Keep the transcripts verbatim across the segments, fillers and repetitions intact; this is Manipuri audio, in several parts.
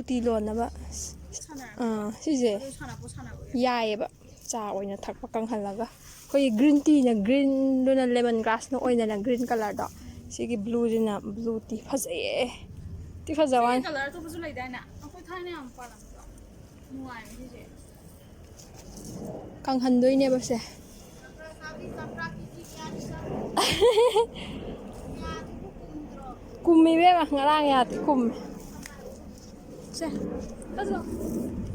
ꯇꯤ ꯂꯣꯟꯅꯕ꯫ ꯑꯥ, ꯁꯤꯁꯦ ꯌꯥꯏꯌꯦꯕ, ꯆꯥ ꯑꯣꯏꯅ ꯊꯛꯄ ꯀꯪꯍꯜꯂꯒ꯫ ꯑꯩꯈꯣꯏꯒꯤ ꯒ꯭ꯔꯤꯟ ꯇꯤꯅ ꯒ꯭ꯔꯤꯟꯗꯨꯅ, ꯂꯦꯃꯟ ꯒ꯭ꯔꯥꯁꯅ ꯑꯣꯏꯅꯅ ꯒ꯭ꯔꯤꯟ ꯀꯂꯔꯗꯣ, ꯁꯤꯒꯤ ꯕ꯭ꯂꯨꯁꯤꯅ ꯕ꯭ꯂꯨ ꯇꯤ꯫ ꯐꯖꯩꯌꯦ, ꯇꯤ ꯐꯖꯕ ꯋꯥꯅꯤ꯫ ꯀꯂꯔ ꯑꯇꯣꯞꯄꯁꯨ ꯂꯩꯗꯥꯏꯅꯦ? ꯑꯩꯈꯣꯏ ꯊꯥꯏꯅ ꯌꯥꯝ ꯄꯥꯜꯂꯝꯕꯗꯣ꯫ ꯅꯨꯡꯉꯥꯏꯕꯅꯦ ꯁꯤꯁꯦ꯫ ꯀꯪꯍꯟꯗꯣꯏꯅꯦꯕ ꯁꯦ꯫ ꯀꯨꯝꯃꯤ ꯏꯕꯦꯝꯃ, ꯉꯔꯥꯡ ꯌꯥꯗꯦ, ꯀꯨꯝꯃꯤ꯫ ꯁꯦ,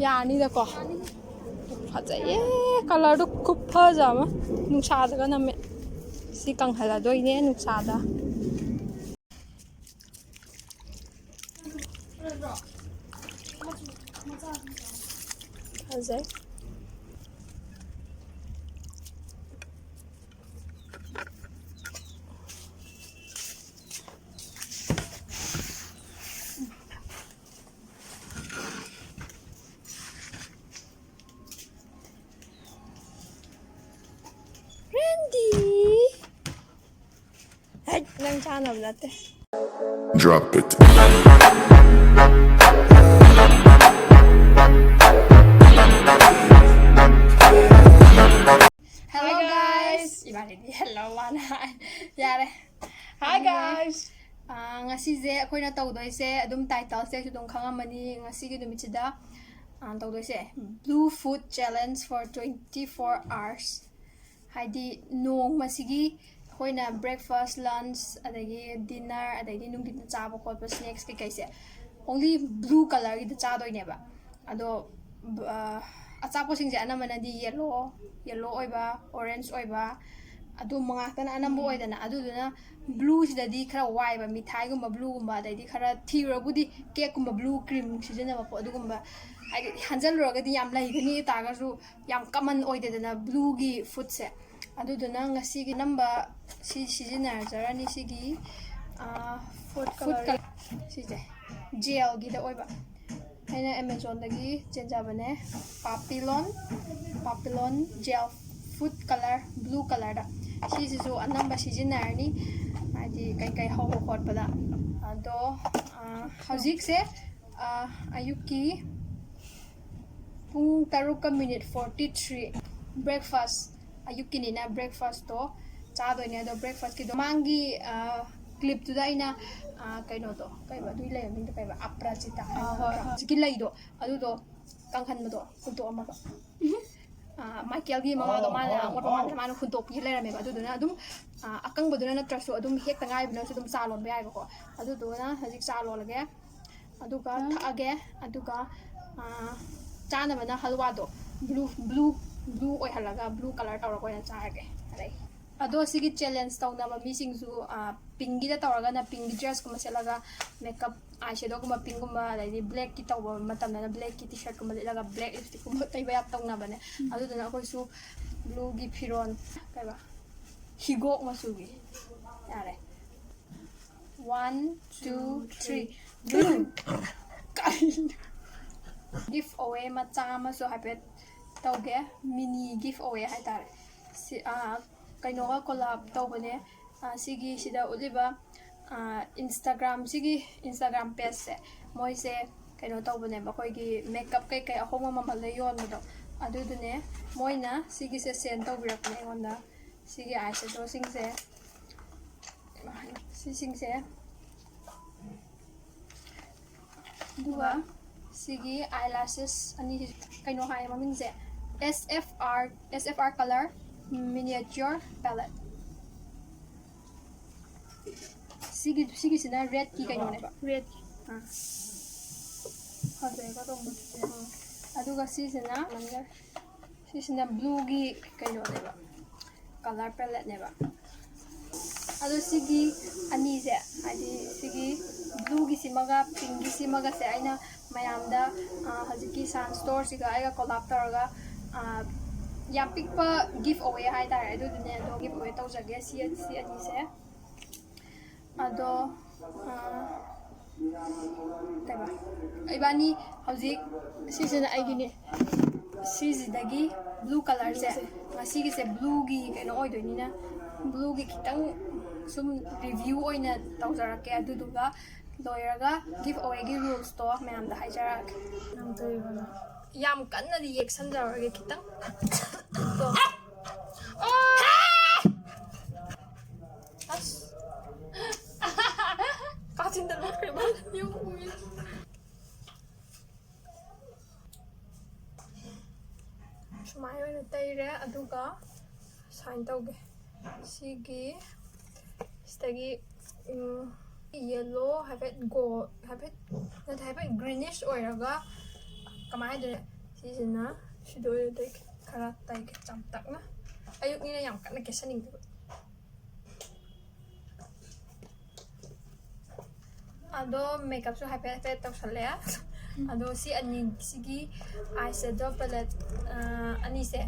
ꯌꯥꯅꯤꯗꯀꯣ? ꯐꯖꯩꯌꯦ, ꯀꯂꯔꯗꯣ ꯈꯨꯐꯖ ꯑꯃ꯫ ꯅꯨꯡꯁꯥꯗꯒ ꯅꯝꯃꯦ꯫ ꯁꯤ ꯀꯪꯍꯜꯂꯗꯣꯏꯅꯦ ꯅꯨꯡꯁꯥꯗ꯫ ꯐꯖꯩ꯫ ꯔꯦꯟꯗꯤ! ꯍꯩꯠ, ꯅꯪ ꯆꯥꯅꯕ ꯅꯠꯇꯦ꯫ Drop it. Hello, hi, guys, guys. ꯏꯕꯥꯅꯤꯗꯤ hello ꯋꯥꯅ ꯍꯥꯏ꯫ ꯌꯥꯔꯦ꯫ Hi, ꯑꯗꯨꯅꯦ, guys. ꯑꯥ, ꯉꯁꯤꯁꯦ ꯑꯩꯈꯣꯏꯅ ꯇꯧꯗꯣꯏꯁꯦ, ꯑꯗꯨꯝ ꯇꯥꯏꯇꯜꯁꯦ ꯑꯗꯨꯝ ꯈꯪꯉꯝꯃꯅꯤ꯫ ꯉꯁꯤꯒꯤ ꯅꯨꯃꯤꯠꯁꯤꯗ, ꯑꯥ, ꯇꯧꯗꯣꯏꯁꯦ, blue food challenge for twenty four hours꯫ ꯍꯥꯏꯗꯤ ꯅꯣꯡꯃꯁꯤꯒꯤ ꯑꯩꯈꯣꯏꯅ breakfast, lunch, ꯑꯗꯒꯤ dinner, ꯑꯗꯒꯤ ꯅꯨꯡꯊꯤꯟꯗ ꯆꯥꯕ ꯈꯣꯠꯄ snacks ꯀꯩꯀꯩꯁꯦ only blue colourꯒꯤꯗ ꯆꯥꯗꯣꯏꯅꯦꯕ꯫ ꯑꯗꯣ, ꯑ, ꯑꯆꯥꯄꯣꯠꯁꯤꯡꯁꯦ ꯑꯅꯝꯕꯅꯗꯤ yellow, yellow ꯑꯣꯏꯕ, orange ꯑꯣꯏꯕ, ꯑꯗꯨꯝꯕ ꯉꯥꯛꯇꯅ ꯑꯅꯝꯕ ꯑꯣꯏꯗꯅ, ꯑꯗꯨꯗꯨꯅ blueꯁꯤꯗꯗꯤ ꯈꯔ ꯋꯥꯏꯕ, ꯃꯤꯊꯥꯏꯒꯨꯝꯕ blueꯒꯨꯝꯕ, ꯑꯗꯩꯗꯤ ꯈꯔ ꯊꯤꯔꯨꯔꯕꯨꯗꯤ cakeꯀꯨꯝꯕ blue cream ꯁꯤꯖꯤꯟꯅꯕ ꯄꯣꯠ, ꯑꯗꯨꯒꯨꯝꯕ ꯍꯥꯏꯗꯤ ꯍꯟꯖꯜꯂꯨꯔꯒꯗꯤ ꯌꯥꯝ ꯂꯩꯒꯅꯤ, ꯑꯗꯨ ꯇꯥꯔꯒꯁꯨ ꯌꯥꯝ common ꯑꯣꯏꯗꯦꯗꯅ blueꯒꯤ foodꯁꯦ꯫ ꯑꯗꯨꯗꯨꯅ ꯉꯁꯤꯒꯤ ꯑꯅꯝꯕ ꯁꯤ ꯁꯤꯖꯤꯟꯅꯖꯔꯅꯤ꯫ ꯁꯤꯒꯤ, ꯑꯥ, food food colour colour ꯁꯤꯁꯦ gelꯒꯤꯗ ꯑꯣꯏꯕ꯫ ꯑꯩꯅ Amazonꯗꯒꯤ ꯆꯦꯟꯖꯕꯅꯦ, Papillon, Papillon gel food colour, blue colourꯗ꯫ ꯁꯤꯁꯤꯁꯨ ꯑꯅꯝꯕ ꯁꯤꯖꯤꯟꯅꯔꯅꯤ, ꯍꯥꯏꯗꯤ ꯀꯩꯀꯩ ꯍꯧꯕ ꯈꯣꯠꯄꯗ꯫ ꯑꯗꯣ, ꯑꯥ, ꯍꯧꯖꯤꯛꯁꯦ, ꯑꯌꯨꯛꯀꯤ ꯄꯨꯡ ꯇꯔꯨꯛꯀ ꯃꯤꯅꯤꯠ ꯐꯣꯔꯇꯤ ꯊ꯭ꯔꯤ꯫ ꯕ꯭ꯔꯦꯛꯐꯥꯁ, ꯑꯌꯨꯛꯀꯤꯅꯤꯅ ꯕ꯭ꯔꯦꯛꯐꯥꯁꯇꯣ ꯆꯥꯗꯣꯏꯅꯦ꯫ ꯑꯗꯣ ꯕ꯭ꯔꯦꯛꯐꯥꯁꯀꯤꯗꯣ ꯃꯃꯥꯡꯒꯤ ꯀ꯭ꯂꯤꯞꯇꯨꯗ ꯑꯩꯅ ꯀꯩꯅꯣꯗꯣ, ꯀꯩꯕ ꯑꯗꯨꯒꯤ ꯂꯩ ꯃꯃꯤꯡꯗꯣ, ꯀꯩꯕ ꯑꯄ꯭ꯔꯥꯖꯤꯇꯥ ꯍꯥꯏꯕ ꯅꯠꯇ꯭ꯔꯥ? ꯍꯧꯖꯤꯛꯀꯤ ꯂꯩꯗꯣ ꯑꯗꯨꯗꯣ ꯀꯪꯍꯟꯕꯗꯣ ꯍꯨꯟꯇꯣꯛꯑꯝꯃꯒ ꯃꯥꯏꯀꯦꯜꯒꯤ ꯃꯃꯥꯗꯣ ꯃꯥꯅ ꯑꯃꯣꯠꯄ ꯃꯥꯟꯕꯗ ꯃꯥꯅ ꯍꯨꯟꯇꯣꯛꯄꯤ ꯂꯩꯔꯝꯃꯦꯕ꯫ ꯑꯗꯨꯗꯨꯅ ꯑꯗꯨꯝ ꯑꯀꯪꯕꯗꯨꯅ ꯅꯠꯇ꯭ꯔꯁꯨ ꯑꯗꯨꯝ ꯍꯦꯛꯇ ꯉꯥꯏꯕꯅꯁꯨ ꯑꯗꯨꯝ ꯆꯥ ꯂꯣꯟꯕ ꯌꯥꯏꯕꯀꯣ꯫ ꯑꯗꯨꯗꯨꯅ ꯍꯧꯖꯤꯛ ꯆꯥ ꯂꯣꯜꯂꯒꯦ, ꯑꯗꯨꯒ ꯊꯛꯑꯒꯦ, ꯑꯗꯨꯒ ꯆꯥꯅꯕꯅ ꯍꯜꯋꯥꯗꯣ ꯕ꯭ꯂꯨ ꯕ꯭ꯂꯨ ꯕ꯭ꯂꯨ ꯑꯣꯏꯍꯜꯂꯒ ꯕ꯭ꯂꯨ ꯀꯂꯔ ꯇꯧꯔꯒ ꯑꯣꯏꯅ ꯆꯥꯔꯒꯦ꯫ ꯑꯗꯩ ꯑꯗꯣ ꯁꯤꯒꯤ ꯆꯦꯂꯦꯟꯖ ꯇꯧꯅꯕ ꯃꯤꯁꯤꯡꯁꯨ ꯄꯤꯡꯒꯤꯗ ꯇꯧꯔꯒꯅ ꯄꯤꯡꯒꯤ ꯗ꯭ꯔꯦꯁꯀꯨꯝꯕ ꯁꯦꯠꯂꯒ ꯃꯦꯀꯞ ꯑꯥꯏ ꯁꯦꯗꯣꯒꯨꯝꯕ ꯄꯤꯡꯒꯨꯝꯕ, ꯑꯗꯩꯗꯤ ꯕ꯭ꯂꯦꯛꯀꯤ ꯇꯧꯕ ꯃꯇꯝꯗꯅ ꯕ꯭ꯂꯦꯛꯀꯤ ꯇꯤ ꯁꯔꯠꯀꯨꯝꯕ ꯂꯤꯠꯂꯒ ꯕ꯭ꯂꯦꯛ ꯂꯤꯞꯁꯇꯤꯛꯀꯨꯝꯕ ꯇꯩꯕ ꯌꯥꯝ ꯇꯧꯅꯕꯅꯦ꯫ ꯑꯗꯨꯗꯨꯅ ꯑꯩꯈꯣꯏꯁꯨ ꯕ꯭ꯂꯨꯒꯤ ꯐꯤꯔꯣꯜ, ꯀꯩꯕ, ꯍꯤꯒꯣꯛ ꯃꯆꯨꯒꯤ꯫ ꯌꯥꯔꯦ꯫ One, two, three. ꯕ꯭ꯂꯨ꯫ ꯀꯔꯤꯅꯣ? ꯒꯤꯐ ꯑꯋꯦ ꯃꯆꯥ ꯑꯃꯁꯨ ꯍꯥꯏꯐꯦꯠ ꯇꯧꯒꯦ꯫ ꯃꯤꯅꯤ ꯒꯤꯐ ꯑꯋꯦ ꯍꯥꯏꯇꯥꯔꯦ꯫ ꯁꯤ ꯀꯩꯅꯣꯒ ꯀꯣꯂꯥꯞ ꯇꯧꯕꯅꯦ꯫ ꯁꯤꯒꯤ ꯁꯤꯗ ꯎꯠꯂꯤꯕ ꯏꯟꯁꯇꯥꯒ꯭ꯔꯥꯝ, ꯁꯤꯒꯤ ꯏꯟꯁꯇꯥꯒ꯭ꯔꯥꯝ ꯄꯦꯖꯁꯦ ꯃꯣꯏꯁꯦ ꯀꯩꯅꯣ ꯇꯧꯕꯅꯦꯕ, ꯑꯩꯈꯣꯏꯒꯤ ꯃꯦꯀꯞ ꯀꯩꯀꯩ ꯑꯍꯣꯡꯕ ꯃꯃꯜꯗ ꯌꯣꯟꯕꯗꯣ꯫ ꯑꯗꯨꯗꯨꯅꯦ꯫ ꯃꯣꯏꯅ ꯁꯤꯒꯤꯁꯦ ꯁꯦꯟ ꯇꯧꯕꯤꯔꯛꯄꯅꯦ ꯑꯩꯉꯣꯟꯗ꯫ ꯁꯤꯒꯤ ꯑꯥꯏ ꯁꯦꯗꯣꯁꯤꯡꯁꯦ, ꯁꯤꯁꯤꯡꯁꯦ, ꯑꯗꯨꯒ ꯁꯤꯒꯤ ꯑꯥꯏ ꯂꯥꯁꯦꯁ ꯑꯅꯤꯁꯤ ꯀꯩꯅꯣ ꯍꯥꯏꯌꯦ ꯃꯃꯤꯡꯁꯦ, S F R, S F R color miniature palette꯫ ꯁꯤꯒꯤ ꯁꯤꯒꯤꯁꯤꯅ ꯔꯦꯗꯀꯤ ꯀꯩꯅꯣꯅꯦꯕ꯫ ꯔꯦꯗꯀꯤ꯫ ꯑꯥ꯫ ꯐꯖꯩꯀꯣ ꯑꯗꯨꯝꯕꯗꯨꯁꯨ꯫ ꯑꯗꯨꯒ ꯁꯤꯁꯤꯅ ꯁꯤꯁꯤꯅ ꯕ꯭ꯂꯨꯒꯤ ꯀꯩꯅꯣꯅꯦꯕ, ꯀꯂꯔ ꯄꯦꯂꯦꯠꯅꯦꯕ꯫ ꯑꯗꯣ ꯁꯤꯒꯤ ꯑꯅꯤꯁꯦ, ꯍꯥꯏꯗꯤ ꯁꯤꯒꯤ ꯕ꯭ꯂꯨꯒꯤꯁꯤꯃꯒ ꯄꯤꯡꯒꯤꯁꯤꯃꯒꯁꯦ ꯑꯩꯅ ꯃꯌꯥꯝꯗ ꯍꯧꯖꯤꯛꯀꯤ ꯁꯥꯟ ꯁ꯭ꯇꯣꯔꯁꯤꯒ ꯑꯩꯒ ꯀꯣꯂꯥꯞ ꯇꯧꯔꯒ ꯌꯥꯝ ꯄꯤꯛꯄ ꯒꯤꯐ ꯑꯋꯦ ꯍꯥꯏꯇꯥꯔꯦ꯫ ꯑꯗꯨꯗꯨꯅꯦ ꯑꯗꯣ ꯒꯤꯐ ꯑꯋꯦ ꯇꯧꯖꯒꯦ꯫ ꯁꯤ ꯁꯤ ꯑꯅꯤꯁꯦ꯫ ꯑꯗꯣ ꯀꯩꯕ, ꯏꯕꯥꯅꯤ ꯍꯧꯖꯤꯛ ꯁꯤꯁꯤꯅ ꯑꯩꯒꯤꯅꯦ꯫ ꯁꯤꯁꯤꯗꯒꯤ ꯕ꯭ꯂꯨ ꯀꯂꯔꯁꯦ, ꯉꯁꯤꯒꯤꯁꯦ ꯕ꯭ꯂꯨꯒꯤ ꯀꯩꯅꯣ ꯑꯣꯏꯗꯣꯏꯅꯤꯅ ꯕ꯭ꯂꯨꯒꯤ ꯈꯤꯇꯪ ꯁꯨꯝ ꯔꯤꯚ꯭ꯌꯨ ꯑꯣꯏꯅ ꯇꯧꯖꯔꯛꯀꯦ꯫ ꯑꯗꯨꯗꯨꯒ ꯂꯣꯏꯔꯒ ꯒꯤꯐ ꯑꯋꯦꯒꯤ ꯔꯨꯜꯁꯇꯣ ꯃꯌꯥꯝꯗ ꯍꯥꯏꯖꯔꯛꯑꯒꯦ꯫ ꯅꯪ ꯇꯧꯔꯤꯕꯅꯣ? ꯌꯥꯝ ꯀꯟꯅꯗꯤ ꯌꯦꯛꯁꯟꯖꯔꯨꯔꯒꯦ, ꯈꯤꯇꯪ꯫ ꯑꯁ꯫ ꯀꯥꯆꯤꯟꯗ ꯂꯣꯠꯈ꯭ꯔꯦ ꯃꯥꯅ꯫ ꯌꯦꯡꯉꯨ, ꯎꯏ꯫ ꯁꯨꯃꯥꯏꯅ ꯑꯣꯏꯅ ꯇꯩꯔꯦ, ꯑꯗꯨꯒ ꯁꯨꯃꯥꯏꯅ ꯇꯧꯒꯦ꯫ ꯁꯤꯒꯤ ꯁꯤꯗꯒꯤ, ꯎꯝ, ꯌꯦꯜꯂꯣ ꯍꯥꯏꯐꯦꯠ ꯒꯣ-, ꯍꯥꯏꯐꯦꯠ, ꯅꯠꯇꯦ, ꯍꯥꯏꯐꯦꯠ ꯒ꯭ꯔꯤꯅꯤꯁ ꯑꯣꯏꯔꯒ, ꯀꯃꯥꯏꯅ ꯍꯥꯏꯗꯣꯏꯅꯣ? ꯁꯤꯁꯤꯅ ꯁꯤꯗ ꯑꯣꯏꯅ ꯇꯩꯒꯦ, ꯈꯔ ꯇꯩꯒꯦ ꯆꯝꯇꯛꯅ꯫ ꯑꯌꯨꯛꯅꯤꯅ ꯌꯥꯝ ꯀꯟꯅ ꯀꯦꯁꯟꯅꯤꯡꯗꯕ꯫ ꯑꯗꯣ ꯃꯦꯀꯞꯁꯨ ꯍꯥꯏꯐꯦꯠ ꯍꯥꯏꯐꯦꯠ ꯇꯧꯁꯜꯂꯦ꯫ ꯑꯗꯣ ꯁꯤ ꯑꯅꯤ, ꯁꯤꯒꯤ eyeshadow palette, ꯑ, ꯑꯅꯤꯁꯦ,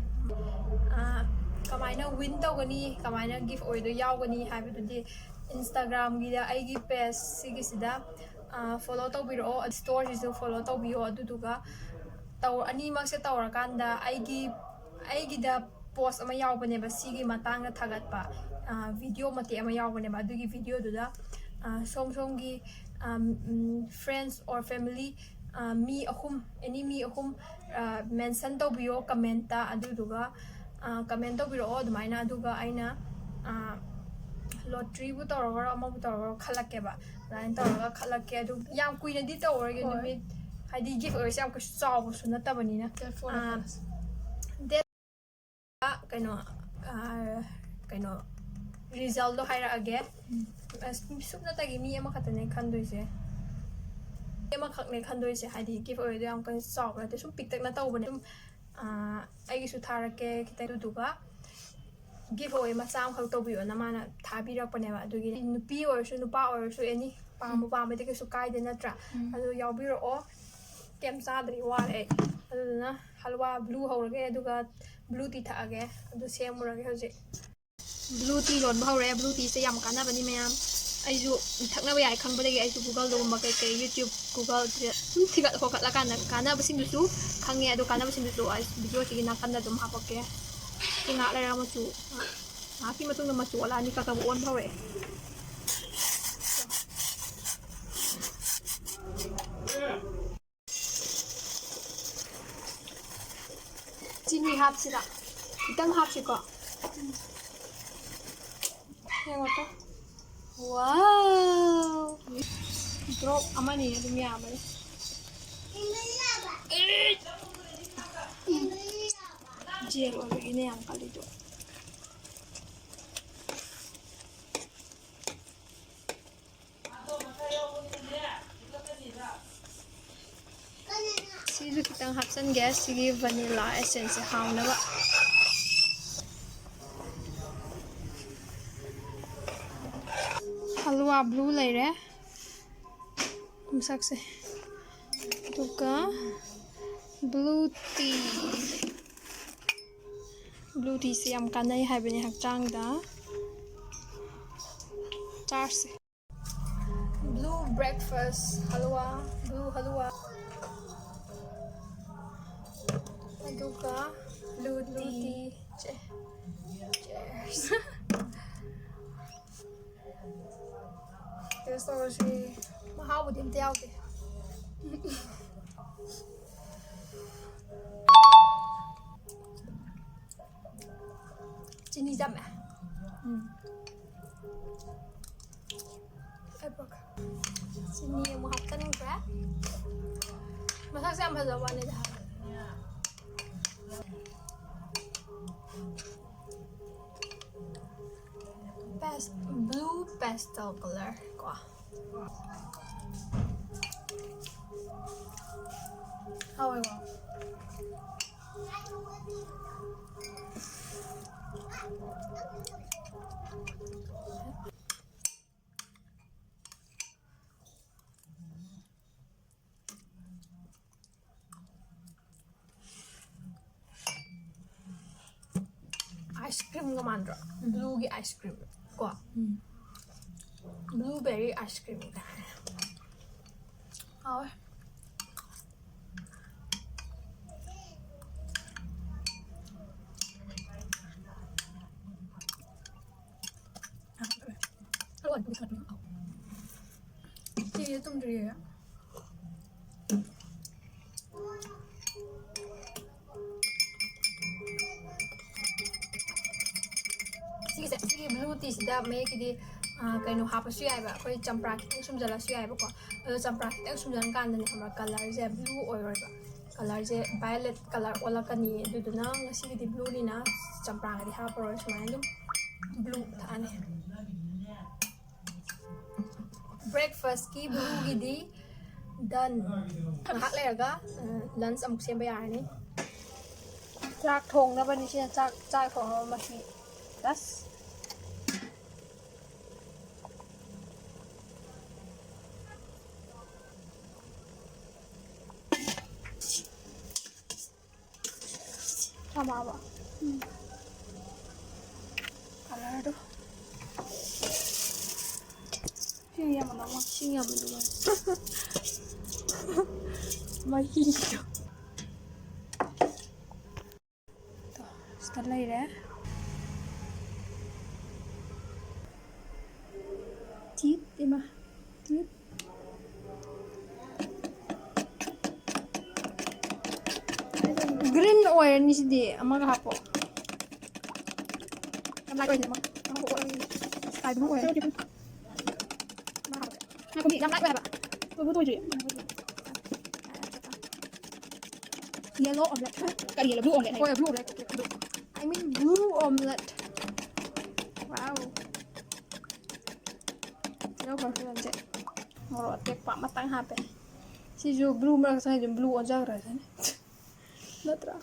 ꯑ, ꯀꯃꯥꯏꯅ ꯋꯤꯟ ꯇꯧꯒꯅꯤ, ꯀꯃꯥꯏꯅ ꯒꯤꯐ ꯑꯣꯏꯗꯣꯏ ꯌꯥꯎꯒꯅꯤ ꯍꯥꯏꯕꯗꯨꯗꯤ Instagram-ꯒꯤꯗ ꯑꯩꯒꯤ page ꯁꯤꯒꯤꯁꯤꯗ, ꯑ, follow ꯇꯧꯕꯤꯔꯛꯑꯣ, store-ꯁꯤꯁꯨ follow ꯇꯧꯕꯤꯌꯣ꯫ ꯑꯗꯨꯗꯨꯒ ꯇꯧ-, ꯑꯅꯤꯃꯛꯁꯦ ꯇꯧꯔꯀꯥꯟꯗ ꯑꯩꯒꯤ, ꯑꯩꯒꯤꯗ post ꯑꯃ ꯌꯥꯎꯕꯅꯦꯕ, ꯁꯤꯒꯤ ꯃꯇꯥꯡꯗ ꯊꯥꯒꯠꯄ, ꯑ, video ꯃꯇꯦꯛ ꯑꯃ ꯌꯥꯎꯕꯅꯦꯕ꯫ ꯑꯗꯨꯒꯤ video-ꯗꯨꯗ, ꯑ, ꯁꯣꯝ ꯁꯣꯝꯒꯤ, ꯑ, ꯎꯝ, friends or family, ꯑ, ꯃꯤ ꯑꯍꯨꯝ, any ꯃꯤ ꯑꯍꯨꯝ, ꯑ, mention ꯇꯧꯕꯤꯌꯣ comment-ꯇ꯫ ꯑꯗꯨꯗꯨꯒ, ꯑ, comment ꯇꯧꯕꯤꯔꯛꯑꯣ ꯑꯗꯨꯃꯥꯏꯅ꯫ ꯑꯗꯨꯒ ꯑꯩꯅ, ꯑ, lottery-ꯕꯨ ꯇꯧꯔꯒꯔꯣ, ꯑꯃꯕꯨ ꯇꯧꯔꯒꯔꯣ ꯈꯜꯂꯛꯀꯦꯕ꯫ ꯑꯗꯨꯃꯥꯏꯅ ꯇꯧꯔꯒ ꯈꯜꯂꯛꯀꯦ꯫ ꯑꯗꯨ ꯌꯥꯝ ꯀꯨꯏꯅꯗꯤ ꯇꯧꯔꯣꯏꯒꯦ, ꯍꯣꯏ꯫ ꯅꯨꯃꯤꯠ, ꯍꯥꯏꯗꯤ gift ꯑꯣꯏꯔꯁꯨ ꯌꯥꯝ ꯀꯩꯁꯨ ꯆꯥꯎꯕꯁꯨ ꯅꯠꯇꯕꯅꯤꯅ꯫ Date four ꯑꯥ, ꯑꯣꯏꯔꯁꯤ꯫ Date, ꯀꯩꯅꯣ, ꯑꯥ, ꯀꯩꯅꯣ, result-ꯗꯣ ꯍꯥꯏꯔꯛꯑꯒꯦ꯫ ꯎꯝ꯫ ꯑꯁ, ꯁꯨꯞꯅꯇꯒꯤ ꯃꯤ ꯑꯃꯈꯛꯇꯅꯦ ꯈꯟꯗꯣꯏꯁꯦ꯫ ꯃꯤ ꯑꯃꯈꯛꯅꯦ ꯈꯟꯗꯣꯏꯁꯦ, ꯍꯥꯏꯗꯤ gift ꯑꯣꯏꯔꯗꯤ ꯌꯥꯝ ꯀꯟꯅ ꯆꯥꯎꯕ ꯅꯠꯇꯦ, ꯁꯨꯝ ꯄꯤꯛꯇꯛꯅ ꯇꯧꯕꯅꯦ꯫ ꯑꯗꯨꯝ, ꯑꯥ, ꯑꯩꯒꯤꯁꯨ ꯊꯥꯔꯛꯀꯦ ꯈꯤꯇꯪ, ꯑꯗꯨꯗꯨꯒ gift away ꯃꯆꯥ ꯑꯃꯈꯛ ꯇꯧꯕꯤꯌꯣꯅ ꯃꯥꯅ ꯊꯥꯕꯤꯔꯛꯄꯅꯦꯕ꯫ ꯑꯗꯨꯒꯤ ꯅꯨꯄꯤ ꯑꯣꯏꯔꯁꯨ ꯅꯨꯄꯥ ꯑꯣꯏꯔꯁꯨ any ꯄꯥꯝꯕ ꯄꯥꯝꯕꯗꯤ ꯀꯩꯁꯨ ꯀꯥꯏꯗꯦ ꯅꯠꯇ꯭ꯔꯥ? ꯎꯝ꯫ ꯑꯗꯨ ꯌꯥꯎꯕꯤꯔꯛꯑꯣ꯫ ꯀꯩꯝ ꯆꯥꯗ꯭ꯔꯤ, ꯋꯥꯔꯦ ꯑꯩ꯫ ꯑꯗꯨꯗꯨꯅ ꯍꯜꯋꯥ blue ꯍꯧꯔꯒꯦ, ꯑꯗꯨꯒ blue tea ꯊꯛꯑꯒꯦ꯫ ꯑꯗꯨ ꯁꯦꯝꯃꯨꯔꯒꯦ ꯍꯧꯖꯤꯛ꯫ Blue tea ꯂꯣꯟꯕ ꯍꯧꯔꯦ꯫ Blue tea-ꯁꯦ ꯌꯥꯝ ꯀꯥꯟꯅꯕꯅꯤ ꯃꯌꯥꯝ꯫ ꯑꯩꯁꯨ ꯊꯛꯅꯕ ꯌꯥꯏ ꯈꯪꯕꯗꯒꯤ ꯑꯩꯁꯨ Google-ꯗꯒꯨꯝꯕ ꯀꯩꯀꯩ, YouTube, Google-ꯗ ꯁꯨꯝ ꯊꯤꯒꯠ ꯈꯣꯀꯠꯂꯀꯥꯟꯗ ꯀꯥꯟꯅꯕꯁꯤꯡꯗꯨꯁꯨ ꯈꯪꯉꯦ꯫ ꯑꯗꯣ ꯀꯥꯟꯅꯕꯁꯤꯡꯗꯨꯁꯨ ꯑꯩ video-ꯁꯤꯒꯤ ꯅꯥꯀꯟꯗ ꯑꯗꯨꯝ ꯍꯥꯞꯄꯛꯀꯦ꯫ ꯁꯤ ꯉꯥꯏꯍꯥꯛ ꯂꯩꯔꯒ ꯃꯆꯨ, ꯉꯥꯏꯍꯥꯛꯀꯤ ꯃꯇꯨꯡꯗ ꯃꯆꯨ ꯑꯣꯜꯂꯛꯑꯅꯤ, ꯀꯛ ꯀꯛ ꯑꯣꯟꯕ ꯍꯧꯔꯛꯑꯦ꯫ ꯁꯤ ꯍꯥꯞꯁꯤꯔꯥ? ꯈꯤꯇꯪ ꯍꯥꯞꯁꯤꯀꯣ꯫ ꯌꯦꯡꯉꯣ ꯇꯣ꯫ ꯋꯥꯎ! ꯗ꯭ꯔꯣꯞ ꯑꯃꯅꯤ ꯑꯗꯨꯝ ꯌꯥꯕꯅꯤ꯫ ꯖꯦꯜ ꯑꯣꯏꯕꯒꯤꯅꯦ ꯌꯥꯝ ꯀꯜꯂꯤꯗꯣ꯫ ꯁꯤꯁꯨ ꯈꯤꯇꯪ ꯍꯥꯞꯆꯤꯟꯒꯦ, ꯁꯤꯒꯤ vanilla essence ꯁꯦ ꯍꯥꯎꯅꯕ꯫ ꯍꯜꯋꯥ blue ꯂꯩꯔꯦ, ꯃꯁꯛꯁꯦ꯫ ꯑꯗꯨꯒ blue tea, blue tea ꯁꯦ ꯌꯥꯝ ꯀꯥꯟꯅꯩ ꯍꯥꯏꯕꯅꯦ ꯍꯛꯆꯥꯡꯗ꯫ ꯆꯥꯔꯁꯦ꯫ Blue breakfast ꯍꯜꯋꯥ, blue ꯍꯜꯋꯥ꯫ ꯑꯗꯨꯒ blue tea꯫ Cheers꯫ Taste ꯇꯧꯔꯁꯤ꯫ ꯃꯍꯥꯎꯕꯨꯗꯤ ꯑꯝꯇ ꯌꯥꯎꯗꯦ꯫ ꯆꯤꯅꯤ ꯆꯝꯃꯦ꯫ ꯎꯝ꯫ ꯑꯩ ꯄꯨꯔꯛꯀꯦ꯫ ꯆꯤꯅꯤ ꯑꯃꯨꯛ ꯍꯥꯞꯆꯤꯟꯈ꯭ꯔꯦ꯫ ꯃꯁꯛꯁꯦ ꯌꯥꯝ ꯐꯖꯕ ꯋꯥꯅꯤꯗ꯫ Pas-, blue pastel color ꯀꯣ꯫ ꯍꯥꯎꯋꯦꯀꯣ꯫ Ice cream ꯒ ꯃꯥꯟꯗ꯭ꯔꯣ? ꯎꯝ꯫ Blue ꯒꯤ ice cream ꯀꯣ꯫ ꯎꯝ꯫ Blueberry ice cream ꯒ꯫ ꯍꯥꯎꯋꯦ꯫ ꯆꯦ ꯇꯨꯝꯗ꯭ꯔꯤꯌꯦ꯫ Blue teaꯁꯤꯗ ꯃꯌꯦꯛꯀꯤꯗꯤ ꯀꯩꯅꯣ ꯍꯥꯞꯄꯁꯨ ꯌꯥꯏꯕ, ꯑꯩꯈꯣꯏ ꯆꯝꯄ꯭ꯔꯥ ꯈꯤꯇꯪ ꯁꯨꯝꯖꯜꯂꯁꯨ ꯌꯥꯏꯕꯀꯣ꯫ ꯑꯗꯣ ꯆꯝꯄ꯭ꯔꯥ ꯈꯤꯇꯪ ꯁꯨꯝꯖꯜꯂꯀꯥꯟꯗꯅꯦ ꯈꯪꯕ꯭ꯔꯥ, ꯀꯂꯔꯁꯦ ꯕ꯭ꯂꯨ ꯑꯣꯏꯔꯣꯏꯕ, ꯀꯂꯔꯁꯦ ꯚꯥꯏꯌꯣꯂꯦꯠ ꯀꯂꯔ ꯑꯣꯜꯂꯛꯀꯅꯤ꯫ ꯑꯗꯨꯗꯨꯅ ꯉꯁꯤꯒꯤꯗꯤ ꯕ꯭ꯂꯨꯅꯤꯅ ꯆꯝꯄ꯭ꯔꯥꯒꯗꯤ ꯍꯥꯞꯄꯔꯣꯏ, ꯁꯨꯃꯥꯏꯅ ꯑꯗꯨꯝ ꯕ꯭ꯂꯨ ꯊꯛꯑꯅꯤ꯫ ꯕ꯭ꯔꯦꯛꯐꯥꯁꯀꯤ ꯕ꯭ꯂꯨꯒꯤꯗꯤ ꯗꯟ꯫ ꯉꯥꯏꯍꯥꯛ ꯂꯩꯔꯒ ꯂꯟꯁ ꯑꯃꯨꯛ ꯁꯦꯝꯕ ꯌꯥꯔꯅꯤ꯫ ꯆꯥꯛ ꯊꯣꯡꯅꯕꯅꯤ ꯁꯤꯅ, ꯆꯥꯛ ꯆꯥꯛ ꯊꯣꯡꯅꯕ ꯃꯍꯤ꯫ ꯂꯁ꯫ ꯆꯥꯝꯃꯛꯑꯕ? ꯎꯝ꯫ ꯀꯂꯔꯗꯣ꯫ ꯁꯤ ꯌꯥꯝ ꯃꯅꯝ ꯃꯍꯤ ꯌꯥꯝ ꯅꯨꯡꯉꯥꯏ꯫ ꯃꯍꯤꯗꯣ꯫ ꯁꯤꯗ ꯂꯩꯔꯦ꯫ ꯇꯤꯠ ꯏꯃꯥ꯫ ꯇꯤꯠ꯫ ꯒ꯭ꯔꯤꯟ ꯑꯣꯏꯔꯅꯤ ꯁꯤꯗꯤ꯫ ꯑꯃꯒ ꯍꯥꯞꯄꯣ꯫ ꯌꯥꯝ ꯂꯥꯏꯠ ꯑꯣꯏꯅꯤ ꯑꯃ꯫ ꯑꯃ ꯀꯣꯛ ꯑꯣꯏꯔꯅꯤ꯫ ꯁ꯭ꯀꯥꯏ ꯕ꯭ꯂꯨ ꯑꯣꯏꯔꯅꯤ꯫ ꯉꯥꯏꯈꯣ, ꯌꯥꯝ ꯂꯥꯏꯠ ꯑꯣꯏꯕ꯫ ꯂꯣꯏꯕꯨ ꯂꯣꯏꯗ꯭ꯔꯤ꯫ Yellow omelette꯫ ꯀꯔꯤ yellow? Blue omelette ꯍꯥꯏꯌꯣ꯫ ꯍꯣꯏ, blue omelette꯫ I mean blue omelette꯫ Wow꯫ ꯇꯤꯜꯍꯧ ꯈꯔ ꯁꯣꯏꯔꯝꯁꯦ꯫ ꯃꯣꯔꯣꯛ ꯑꯇꯦꯛꯄ ꯑꯃꯇꯪ ꯍꯥꯞꯄꯦ꯫ ꯁꯤꯁꯨ blue ꯃꯔꯛꯇ ꯍꯥꯏꯗꯤ blue ꯑꯣꯟꯖꯈ꯭ꯔꯁꯅꯤ꯫ ꯅꯠꯇ꯭ꯔꯥ?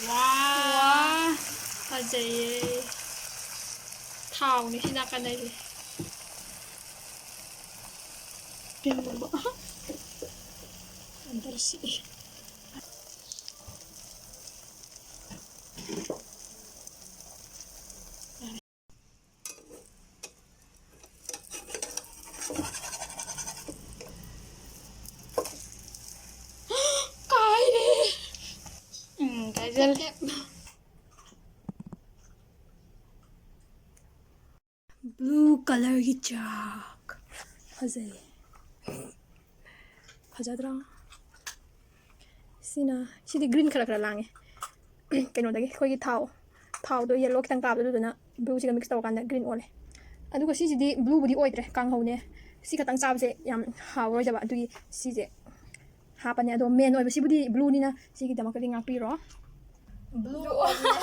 ꯋꯥ꯫ ꯋꯥ꯫ ꯐꯖꯩꯌꯦ꯫ ꯊꯥꯎꯅꯤ ꯁꯤ ꯅꯥꯀꯟꯗꯩꯁꯦ꯫ ꯄꯦꯝꯃꯕ꯫ ꯑꯟꯗꯔꯁꯤ꯫ ꯀꯥꯏꯔꯦ꯫ ꯎꯝ, ꯀꯥꯏꯖꯜꯂꯦ꯫ Blue colourꯒꯤ ꯆꯥꯛ꯫ ꯐꯖꯩ꯫ ꯐꯖꯗ꯭ꯔꯥ? ꯁꯤꯅ, ꯁꯤꯗꯤ green ꯈꯔ ꯈꯔ ꯂꯥꯡꯉꯦ꯫ ꯀꯩꯅꯣꯗꯒꯤ, ꯑꯩꯈꯣꯏꯒꯤ ꯊꯥꯎ, ꯊꯥꯎꯗꯣ ꯌꯦꯜꯂꯣ ꯈꯤꯇꯪ ꯇꯥꯕꯗꯣ ꯑꯗꯨꯗꯨꯅ ꯕ꯭ꯂꯨꯁꯤꯒ ꯃꯤꯛꯁ ꯇꯧꯔꯀꯥꯟꯗ ꯒ꯭ꯔꯤꯟ ꯑꯣꯜꯂꯦ꯫ ꯑꯗꯨꯒ ꯁꯤꯁꯤꯗꯤ ꯕ꯭ꯂꯨꯕꯨꯗꯤ ꯑꯣꯏꯗ꯭ꯔꯦ, ꯀꯥꯡꯍꯧꯅꯦ꯫ ꯁꯤ ꯈꯛꯇꯪ ꯆꯥꯕꯁꯦ ꯌꯥꯝ ꯍꯥꯎꯔꯣꯏꯗꯕ, ꯑꯗꯨꯒꯤ ꯁꯤꯁꯦ ꯍꯥꯞꯄꯅꯦ꯫ ꯑꯗꯣ ꯃꯦꯟ ꯑꯣꯏꯕꯁꯤꯕꯨꯗꯤ ꯕ꯭ꯂꯨꯅꯤꯅ ꯁꯤꯒꯤꯗꯃꯛꯇꯗꯤ ꯉꯥꯛꯄꯤꯔꯣ꯫ ꯕ꯭ꯂꯨ ꯑꯣꯏꯕꯅꯦ꯫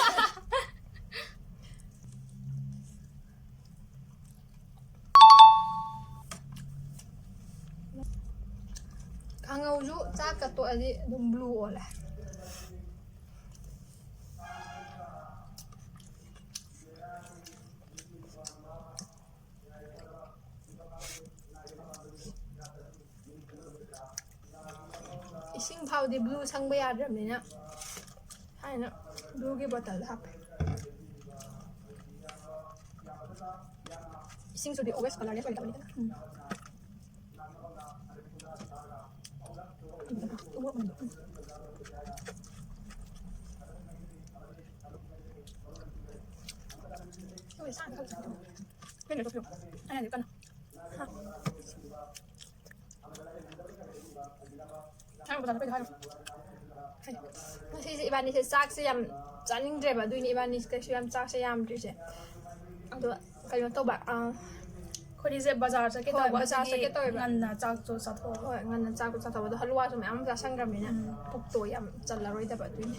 ꯀꯥꯡꯉꯧꯁꯨ ꯆꯥꯛꯀ ꯇꯣꯛꯑꯗꯤ ꯑꯗꯨꯝ ꯕ꯭ꯂꯨ ꯑꯣꯜꯂꯦ꯫ ꯏꯁꯤꯡ ꯐꯥꯎꯗꯤ ꯕ꯭ꯂꯨ ꯁꯪꯕ ꯌꯥꯗ꯭ꯔꯕꯅꯤꯅ ꯊꯥꯏꯅ ꯕ꯭ꯂꯨꯒꯤ ꯕꯣꯇꯜꯗ ꯍꯥꯞꯄꯦ꯫ ꯏꯁꯤꯡꯁꯨꯗꯤ ꯑꯣꯔꯦꯟꯖ ꯀꯂꯔꯅꯦ ꯁꯣꯏꯗꯕꯅꯤꯗꯅ꯫ ꯎꯝ꯫ ꯀꯩꯅꯣ ꯇꯧꯁꯤꯔꯣ? ꯑꯩꯅꯗꯤ ꯀꯩꯅꯣ꯫ ꯍꯥ꯫ ꯉꯁꯤꯁꯦ ꯏꯕꯥꯅꯤꯁꯦ ꯆꯥꯛꯁꯦ ꯌꯥꯝ ꯆꯥꯅꯤꯡꯗ꯭ꯔꯦꯕ, ꯑꯗꯨꯏꯅꯦ ꯏꯕꯥꯅꯤꯁꯦ ꯀꯩꯁꯨ ꯌꯥꯝ ꯆꯥꯛꯁꯦ ꯌꯥꯝꯗ꯭ꯔꯤꯁꯦ꯫ ꯑꯗꯣ ꯀꯩꯅꯣ ꯇꯧꯕ, ꯑꯥ, ꯑꯩꯈꯣꯏꯅꯤꯁꯦ ꯕꯖꯥꯔ ꯆꯠꯀꯦ ꯍꯣꯏ, ꯇꯧꯕ, ꯕꯖꯥꯔ ꯑꯗꯨꯒꯤ ꯆꯠꯀꯦ ꯇꯧꯋꯦꯕ꯫ ꯉꯟꯅ ꯆꯥꯛꯇꯣ ꯆꯥꯊꯣꯛꯑꯕ꯫ ꯍꯣꯏ, ꯉꯟꯅ ꯆꯥꯛꯇꯣ ꯆꯥꯊꯣꯛꯑꯕ꯫ ꯑꯗꯣ ꯍꯜꯂꯨꯋꯥꯁꯨ ꯃꯌꯥꯝ ꯆꯥꯁꯟꯈ꯭ꯔꯕꯅꯤꯅ ꯎꯝ꯫ ꯄꯨꯛꯇꯣ ꯌꯥꯝ ꯆꯜꯂꯔꯣꯏꯗꯕ, ꯑꯗꯨꯏꯅꯦ꯫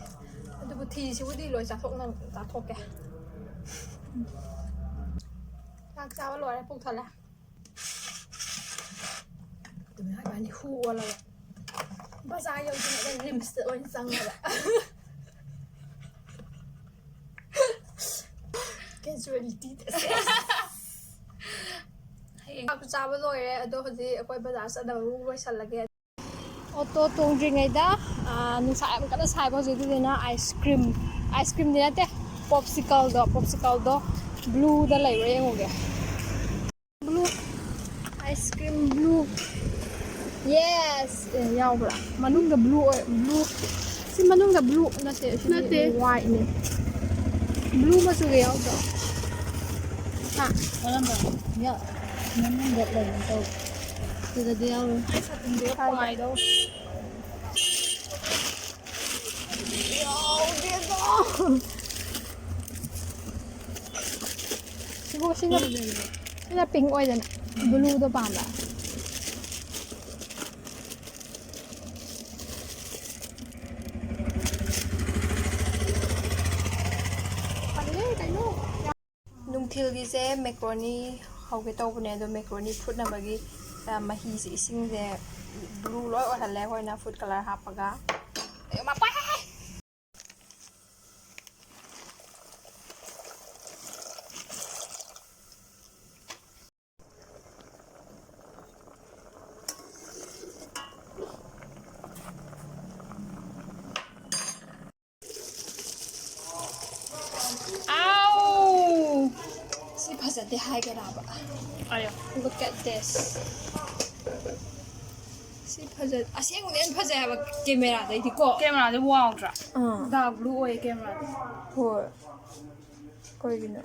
ꯑꯗꯨꯕꯨ ꯊꯤꯁꯤꯕꯨꯗꯤ ꯂꯣꯏ ꯆꯥꯊꯣꯛꯅ-, ꯆꯥꯊꯣꯛꯀꯦ꯫ ꯆꯥꯛ ꯆꯥꯕ ꯂꯣꯏꯔꯦ, ꯄꯨꯛ ꯊꯜꯂꯦ꯫ ꯑꯗꯨꯃꯥꯏꯅ ꯏꯕꯥꯅꯤ ꯍꯨ ꯑꯣꯜꯂꯒ ꯕꯖꯥꯔ ꯌꯧꯗ꯭ꯔꯤꯉꯩꯗ ꯔꯤꯝꯁꯇ ꯑꯣꯏꯅ ꯆꯪꯉꯕ꯫ Casualty ꯇ꯫ ꯍꯌꯦꯡ ꯆꯥꯛꯁꯨ ꯆꯥꯕ ꯂꯣꯏꯔꯦ, ꯑꯗꯣ ꯍꯧꯖꯤꯛ ꯑꯩꯈꯣꯏ ꯕꯖꯥꯔ ꯆꯠꯅꯕ ꯑꯃꯨꯛ ꯂꯣꯏꯁꯜꯂꯒꯦ꯫ ꯑꯣꯇꯣ ꯇꯣꯡꯗ꯭ꯔꯤꯉꯩꯗ, ꯑꯥ, ꯅꯨꯡꯁꯥ ꯌꯥꯝ ꯀꯟꯅ ꯁꯥꯏꯕ ꯍꯧꯖꯤꯛ, ꯑꯗꯨꯗꯨꯅ ice cream, ice cream ꯗꯤ ꯅꯠꯇꯦ, popsicle ꯗꯣ, popsicle ꯗꯣ blue ꯗ ꯂꯩꯕ꯭ꯔꯥ ꯌꯦꯡꯉꯨꯒꯦ꯫ Blue, ice cream blue꯫ Yes! ꯑꯦ, ꯌꯥꯎꯕ꯭ꯔꯥ? ꯃꯅꯨꯡꯗ blue ꯑꯣꯏ, blue꯫ ꯁꯤ ꯃꯅꯨꯡꯗ blue ꯅꯠꯇꯦ, ꯁꯤꯗꯤ ꯅꯠꯇꯦ꯫ White ꯅꯦ꯫ Blue ꯃꯆꯨꯒ ꯌꯥꯎꯗ꯭ꯔꯣ? ꯍꯥ? ꯀꯔꯝꯕ? ꯌꯥ-, ꯃꯅꯨꯡꯗ ꯂꯩꯒꯨꯝ ꯇꯧ꯫ ꯁꯤꯗꯗꯤ ꯌꯥꯎꯔꯣꯏ꯫ ꯑꯩ ꯁꯥꯇꯤꯟꯗꯨꯒ ꯄꯥꯏꯗꯧ꯫ ꯌꯥꯎꯗꯦꯗ꯫ ꯑꯗꯨꯒ ꯁꯤꯅ, ꯁꯤꯅ ꯄꯤꯡ ꯑꯣꯏꯗꯅ ꯕ꯭ꯂꯨꯗꯣ ꯄꯥꯝꯕ꯫ ꯅꯨꯡꯊꯤꯜꯒꯤꯁꯦ ꯃꯦꯀ꯭ꯔꯣꯅꯤ ꯍꯧꯒꯦ ꯇꯧꯕꯅꯦ, ꯑꯗꯣ ꯃꯦꯀ꯭ꯔꯣꯅꯤ ꯐꯨꯠꯅꯕꯒꯤ, ꯑ, ꯃꯍꯤꯁꯦ, ꯏꯁꯤꯡꯁꯦ ꯕ꯭ꯂꯨ ꯂꯣꯏ ꯑꯣꯏꯍꯜꯂꯦ ꯑꯩꯈꯣꯏꯅ ꯐꯨꯗ ꯀꯂꯔ ꯍꯥꯞꯄꯒ꯫ ꯑꯌꯣ, ꯃꯄꯥ! ꯑꯥꯎ! ꯁꯤ ꯐꯖꯗꯦ ꯍꯥꯏꯒꯦꯔꯕ? ꯑꯌꯣ꯫ Look at this. ꯁꯤ ꯐꯖ-, ꯑꯁꯦꯡꯕꯗꯤ ꯌꯥꯝ ꯐꯖꯩ ꯍꯥꯏꯕ, ꯀꯦꯃꯦꯔꯥꯗꯩꯗꯤꯀꯣ꯫ ꯀꯦꯃꯦꯔꯥꯗꯤ ꯋꯥꯎꯗ꯭ꯔꯥ? ꯑꯥ꯫ Dark blue ꯑꯣꯏꯌꯦ ꯀꯦꯃꯦꯔꯥꯗꯤ꯫ ꯍꯣꯏ꯫ ꯀꯩꯒꯤꯅꯣ?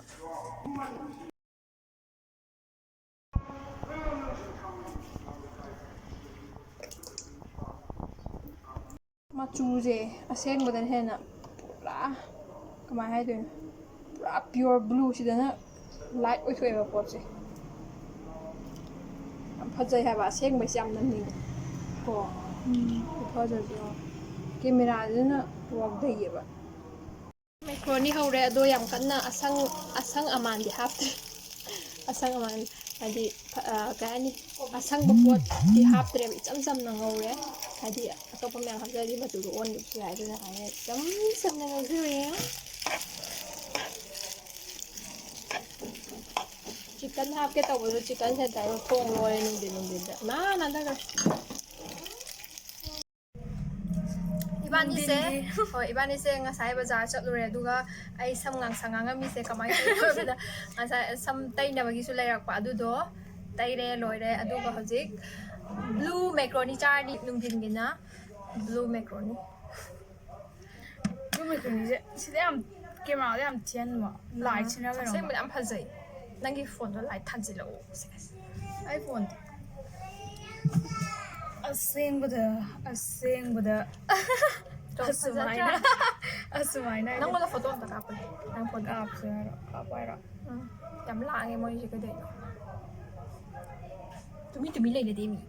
ꯃꯆꯨꯁꯦ ꯑꯁꯦꯡꯕꯗꯅ ꯍꯦꯟꯅ ꯄꯨꯔꯥ, ꯀꯃꯥꯏ ꯍꯥꯏꯗꯣꯏꯅꯣ, ꯄꯨꯔꯥ pure blue ꯁꯤꯗꯅ light ꯑꯣꯏꯊꯣꯛꯑꯦꯕ ꯄꯣꯠꯁꯦ꯫ ꯌꯥꯝ ꯐꯖꯩ ꯍꯥꯏꯕ, ꯑꯁꯦꯡꯕꯩꯁꯦ ꯌꯥꯝ ꯅꯝꯅꯤꯡꯉꯦ ꯀꯣ꯫ ꯎꯝ꯫ ꯈꯨꯐꯖꯁꯦ ꯌꯦꯡꯉꯣ꯫ ꯀꯦꯃꯦꯔꯥꯁꯤꯅ ꯋꯥꯎꯊꯩꯌꯦꯕ꯫ ꯃꯦꯀ꯭ꯔꯣꯅꯤ ꯍꯧꯔꯦ, ꯑꯗꯣ ꯌꯥꯝ ꯀꯟꯅ ꯑꯁꯪ-, ꯑꯁꯪ ꯑꯃꯥꯟꯗꯤ ꯍꯥꯞꯇ꯭ꯔꯦ꯫ ꯑꯁꯪ ꯑꯃꯥꯟ ꯍꯥꯏꯗꯤ, ꯑ, ꯀꯩ ꯍꯥꯏꯅꯤ, ꯑꯁꯪꯕ ꯄꯣꯠꯇꯤ ꯍꯥꯞꯇ꯭ꯔꯦꯕ, ꯏꯆꯝ ꯆꯝꯅ ꯉꯧꯔꯦ꯫ ꯍꯥꯏꯗꯤ ꯑꯇꯣꯞꯄ ꯃꯌꯥꯝ ꯍꯥꯞꯆꯔꯗꯤ ꯃꯆꯨꯗꯣ ꯑꯣꯟꯈꯤꯕꯁꯨ ꯌꯥꯏ, ꯑꯗꯨꯅ ꯍꯥꯏꯅ ꯏꯆꯝ ꯆꯝꯅ ꯉꯧꯖꯔꯦ꯫ ꯆꯤꯛꯀꯟ ꯍꯥꯞꯀꯦ ꯇꯧꯕꯗꯣ ꯆꯤꯛꯀꯟ ꯁꯦꯟꯇꯔꯗꯣ ꯊꯣꯡ ꯂꯣꯜꯂꯦ ꯅꯨꯡꯊꯤꯟ ꯅꯨꯡꯊꯤꯟꯗ꯫ ꯅꯥ ꯅꯥꯟꯊꯈ꯭ꯔꯦ꯫ ꯏꯕꯥꯅꯤꯁꯦ, ꯅꯨꯡꯊꯤꯟꯒꯤ꯫ ꯍꯣꯏ, ꯏꯕꯥꯅꯤꯁꯦ ꯉꯁꯥꯏ ꯕꯖꯥꯔ ꯆꯠꯂꯨꯔꯦ, ꯑꯗꯨꯒ ꯑꯩ ꯁꯝ ꯉꯥꯡꯁꯪ ꯉꯥꯡꯉꯝꯃꯤꯁꯦ ꯀꯃꯥꯏꯅ ꯇꯧꯒꯦ ꯍꯥꯏꯕꯗ, ꯉꯁꯥꯏ ꯁꯝ ꯇꯩꯅꯕꯒꯤꯁꯨ ꯂꯩꯔꯛꯄ, ꯑꯗꯨꯗꯣ ꯇꯩꯔꯦ, ꯂꯣꯏꯔꯦ꯫ ꯑꯗꯨꯒ ꯍꯧꯖꯤꯛ blue macaroni ꯆꯥꯔꯅꯤ ꯅꯨꯡꯊꯤꯟꯒꯤꯅ, blue macaroni꯫ Blue macaroniꯁꯦ ꯁꯤꯗ ꯌꯥꯝ, ꯀꯦꯃꯦꯔꯥꯗ ꯌꯥꯝ ꯊꯤꯍꯟꯕ꯫ Lightꯁꯤꯅ ꯀꯩꯅꯣ? ꯑꯁꯦꯡꯕꯗꯤ ꯌꯥꯝ ꯐꯖꯩ꯫ ꯅꯪꯒꯤ phoneꯗꯣ light ꯊꯥꯟꯖꯤꯜꯂꯛꯑꯣ꯫ ꯑꯩ phoneꯗꯤ ꯑꯁꯦꯡꯕꯗ, ꯑꯁꯦꯡꯕꯗ꯫ ꯇꯣ, ꯑꯁꯨꯃꯥꯏꯅ, ꯐꯖꯗ꯭ꯔꯥ? ꯑꯁꯨꯃꯥꯏꯅ ꯑꯩꯗꯤ ꯅꯪꯉꯣꯟꯗ photo ꯑꯝꯇ ꯀꯥꯞꯄꯒꯦ꯫ ꯅꯪ phoneꯗ꯫ ꯀꯥꯞꯁꯦ ꯍꯥꯏꯔꯣ? ꯀꯥꯞꯄꯣ ꯍꯥꯏꯔꯣ? ꯎꯝ꯫ ꯌꯥꯝ ꯂꯥꯡꯉꯦ ꯃꯣꯏꯁꯦ, ꯀꯩꯗꯧꯔꯤꯅꯣ? ꯇꯨꯃꯤꯟ ꯇꯨꯃꯤꯟ ꯂꯩꯅꯗꯦ ꯃꯤ꯫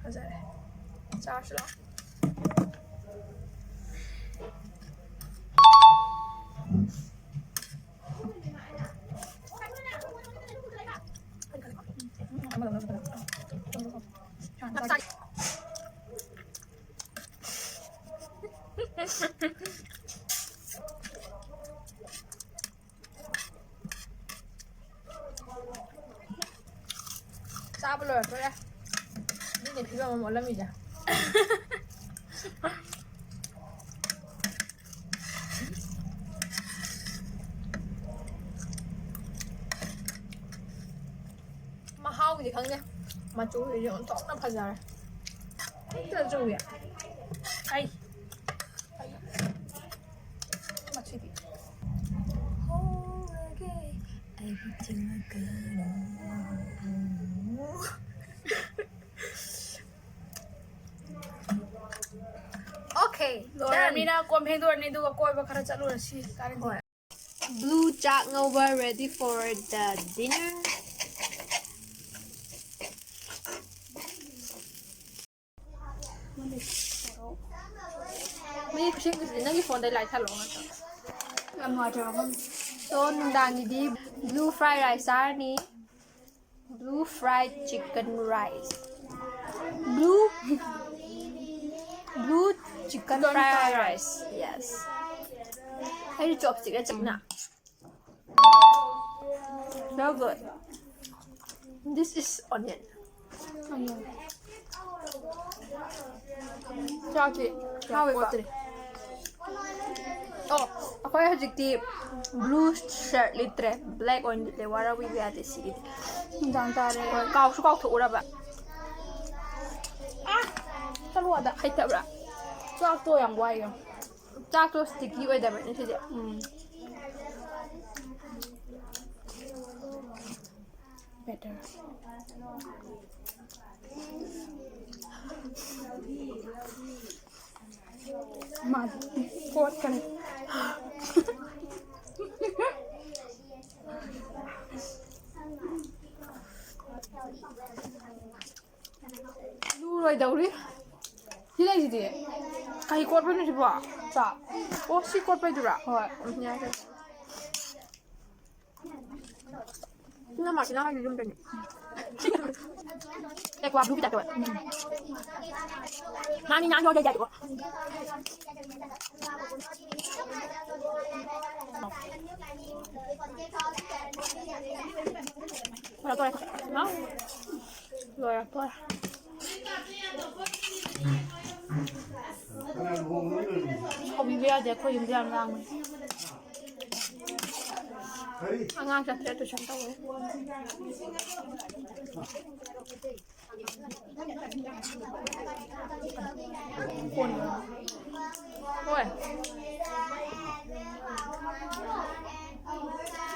ꯐꯖꯔꯦ꯫ ꯆꯥꯔꯁꯤ ꯂꯥꯛꯑꯣ꯫ ꯆꯥꯕ ꯂꯣꯏꯔꯛꯇꯣꯔꯦ꯫ ꯑꯗꯨꯅꯦ ꯐꯤꯕꯝ ꯑꯃ ꯑꯣꯜꯂꯝꯃꯤꯁꯦ꯫ ꯃꯍꯥꯎꯒꯤꯗꯤ ꯈꯪꯗꯦ꯫ ꯃꯆꯨꯁꯤꯁꯨ ꯑꯣꯟꯊꯣꯛꯅ ꯐꯖꯔꯦ꯫ ꯍꯦꯛꯇ ꯆꯨꯏꯌꯦ꯫ ꯑꯩ꯫ ꯃꯁꯤꯗꯤ꯫ ꯍꯧꯔꯒꯦ ꯑꯩꯒꯤ ꯊꯤꯡꯉꯒꯅꯨ꯫ Okay, ꯂꯣꯏꯔꯕꯅꯤꯅ ꯀꯣꯟ ꯐꯦꯡꯗꯣꯛꯑꯅꯤ, ꯑꯗꯨꯒ ꯀꯣꯏꯕ ꯈꯔ ꯆꯠꯂꯨꯔꯁꯤ꯫ ꯀꯥꯔꯟꯗꯤ꯫ ꯍꯣꯏ꯫ Blue ꯆꯥꯛ ꯉꯧꯕ, ready for the dinner. ꯃꯤ ꯈꯨꯁꯦꯝꯒꯤꯁꯤꯗꯤ ꯅꯪꯒꯤ ꯐꯣꯟꯗꯩ ꯂꯥꯏꯠ ꯊꯥꯜꯂꯛꯑꯣ ꯅꯠꯇ꯭ꯔꯣ? ꯌꯥꯝ ꯅꯨꯡꯉꯥꯏꯇ꯭ꯔꯕ ꯈꯪꯗꯦ꯫ So, ꯅꯨꯡꯗꯥꯡꯒꯤꯗꯤ blue fried rice ꯆꯥꯔꯅꯤ꯫ Blue fried chicken rice. Blue, blue chicken fried rice. Yes. ꯑꯩꯁꯨ chopstick ꯆꯤꯛꯅ꯫ Very good. This is onion. ꯆꯥꯛꯁꯤ ꯍꯥꯎꯋꯦꯀꯣ? ꯀꯣꯠꯇ꯭ꯔꯤ꯫ ꯑꯣ, ꯑꯩꯈꯣꯏ ꯍꯧꯖꯤꯛꯇꯤ blue shirt ꯂꯤꯠꯇ꯭ꯔꯦ, black ꯑꯣꯏꯅ ꯂꯤꯠꯂꯦ꯫ ꯋꯥꯔꯧꯕꯤꯕ ꯌꯥꯗꯦ ꯁꯤꯒꯤꯗꯤ꯫ ꯅꯨꯡꯗꯥꯡ ꯇꯥꯔꯦ꯫ ꯍꯣꯏ, ꯀꯥꯎꯁꯨ ꯀꯥꯎꯊꯣꯛꯎꯔꯕ꯫ ꯑꯥ! ꯆꯠꯂꯣ ꯑꯗ꯫ ꯍꯩꯇꯕ꯭ꯔꯥ? ꯆꯥꯛꯇꯣ ꯌꯥꯝ ꯋꯥꯏꯌꯦ꯫ ꯆꯥꯛꯇꯣ sticky ꯑꯣꯏꯗꯕꯅꯤ ꯁꯤꯗꯤ꯫ ꯎꯝ꯫ Better. ꯃꯥꯗꯤ ꯀꯣꯠꯀꯅꯤ꯫ ꯂꯨꯔꯣꯏꯗꯧꯔꯤ꯫ ꯁꯤ ꯂꯩꯁꯤꯗꯤ꯫ ꯀꯩ ꯀꯣꯠꯄꯅꯣ ꯁꯤꯕꯣ? ꯆꯥꯛ꯫ ꯑꯣ, ꯁꯤ ꯀꯣꯠꯄꯩꯗꯨꯔꯥ? ꯍꯣꯏ꯫ ꯎꯝ, ꯌꯥꯔꯦ꯫ ꯁꯤꯅ ꯃꯥꯔꯁꯤꯅ ꯍꯥꯏꯁꯦ ꯌꯨꯝꯗꯅꯤ꯫ ꯑꯦ, ꯀ꯭ꯋꯥ ꯕ꯭ꯂꯨꯒꯤ ꯇꯥꯏꯞ ꯇꯧꯋꯦ꯫ ꯃꯥꯅꯤ ꯅꯥꯟ ꯌꯣꯜꯂꯦ ꯍꯥꯏꯗꯣ꯫ ꯂꯣꯏꯔꯦ, ꯂꯣꯏꯔꯦ꯫ ꯍꯥꯎ꯫ ꯂꯣꯏꯔꯦ, ꯂꯣꯏꯔꯦ꯫ ꯁꯥꯎꯕꯤꯕ ꯌꯥꯗꯦ, ꯑꯩꯈꯣꯏ ꯌꯨꯝꯗ ꯌꯥꯝ ꯂꯥꯡꯕꯅꯤ꯫ ꯑꯉꯥꯡ ꯆꯠꯇ꯭ꯔꯦ, ꯇꯨꯏꯁꯟ ꯇꯧꯔꯦ꯫ ꯀꯣꯟ꯫ ꯍꯣꯏ꯫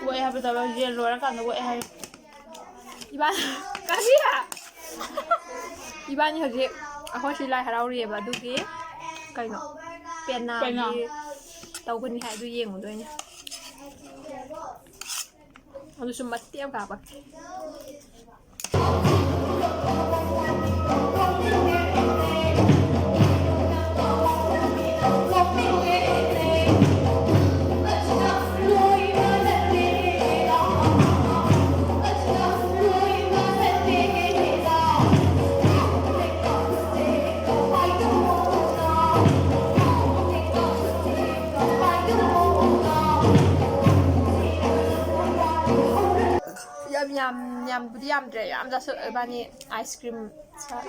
ꯑꯣꯛꯑꯦ ꯍꯥꯏꯕ ꯇꯧꯔ, ꯌꯦꯟ ꯂꯣꯏꯔꯀꯥꯟꯗ ꯑꯣꯛꯑꯦ ꯍꯥꯏ꯫ ꯏꯕꯥꯅꯤ ꯀꯔꯤ? ꯏꯕꯥꯅꯤ ꯍꯧꯖꯤꯛ ꯑꯩꯈꯣꯏ ꯁꯤ ꯂꯥꯏ ꯍꯔꯥꯎꯔꯤꯑꯕ, ꯑꯗꯨꯒꯤ ꯀꯩꯅꯣ, ꯄꯦꯅꯥꯒꯤ ꯄꯦꯅꯥ꯫ ꯇꯧꯒꯅꯤ ꯍꯥꯏ, ꯑꯗꯨ ꯌꯦꯡꯉꯨꯗꯣꯏꯅꯦ꯫ ꯑꯗꯨꯁꯨ ꯃꯇꯦꯛ ꯑꯃ ꯀꯥꯞꯄꯛꯀꯦ꯫ ꯌꯥꯝ, ꯌꯥꯝ, ꯌꯥꯝꯕꯨꯗꯤ ꯌꯥꯝꯗ꯭ꯔꯦ, ꯌꯥꯝ ꯆꯥꯁꯤꯜ-, ꯏꯕꯥꯅꯤ ꯑꯥꯏꯁ ꯀ꯭ꯔꯤꯝ ꯆꯥ-,